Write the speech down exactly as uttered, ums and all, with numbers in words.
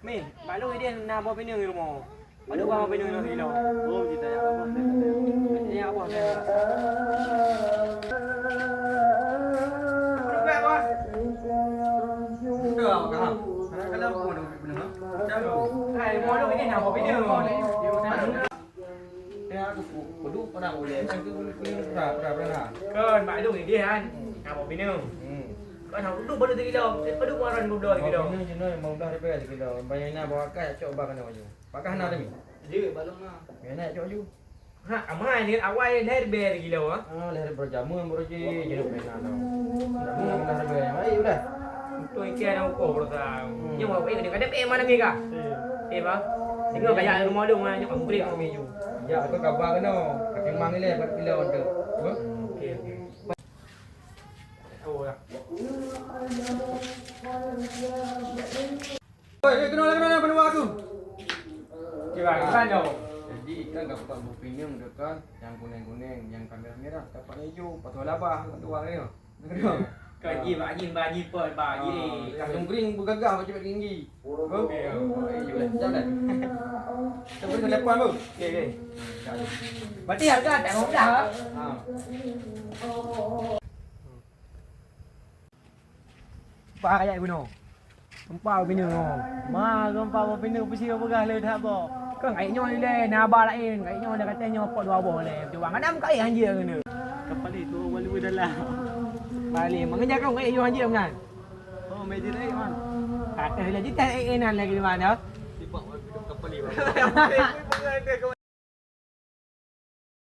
Meh, bak lôn idéh na boh pineung di rumoh. Padub boh pineung nyoe ilong? Oh, kita ya apa? Ya apa? Udah, udah. Anak kalian pun ada pineung, ha? Hai, mau lôn idéh na boh pineung. Ya, aku pu-, peuduek pernah boleh. Kan tu boleh kuning pernah, pernah, pernah. Kan, mak dong ni dia kan. Apa bina? Hmm. Kan aku tu baru tiga kilo. Dia baru muaran dua belas kilo. Bina jenuh lima belas ribu kilo. Bayar nak bawa kat cok bak kena baju. Pakai hana tadi. Dia balong lah. Dia nak cok baju. Ha, amai ni awai leher ber kilo ah. Ah, leher berjamun baru je jenuh pernah tau. Lima belas ribu. Baik udah. Untuk ikan aku kau berusaha. Hmm. Nyawa apa ni? Kadang eh mana mega? Eh, bah. Tengok kayak rumah dong, nyawa aku boleh kami ju. Ya, aku kabar kena. Kaki mang ni lah, buat pilihan tu. Apa? Okey, okey. Oh, ya. Oi, eh, kenal, kenal, kenal, kenal aku. Kira, kira dong. Jadi, ikan dapat berpinang dekat yang kuning-kuning, yang kamera merah, dapat hijau, patut labah, kat luar ni. Kau ji, bak ji, bak ji, pot, bak ji. Ah, kacang kering bergagah macam tinggi. Okey, okey, okey, jalan. Kita beri telepon, Bu. Okey, okey. Berarti harga tak lima belas, ah? Ah. Pak ayat guna. Empat bini. Ma, gempa boh pineung peusi peugah lé that boh. Kan kait nyoe ilée, na ba laén, kait nyoe dah katai nyoe pot dua boh lé. Cuba ngana muka eh anjing kena. Kapal itu walu dalam. Balik, mengejar kau kait nyoe anjing kan. Oh, meja lain, man. Katai lagi tak eh nan lagi di mana? Sibak walu kapal itu.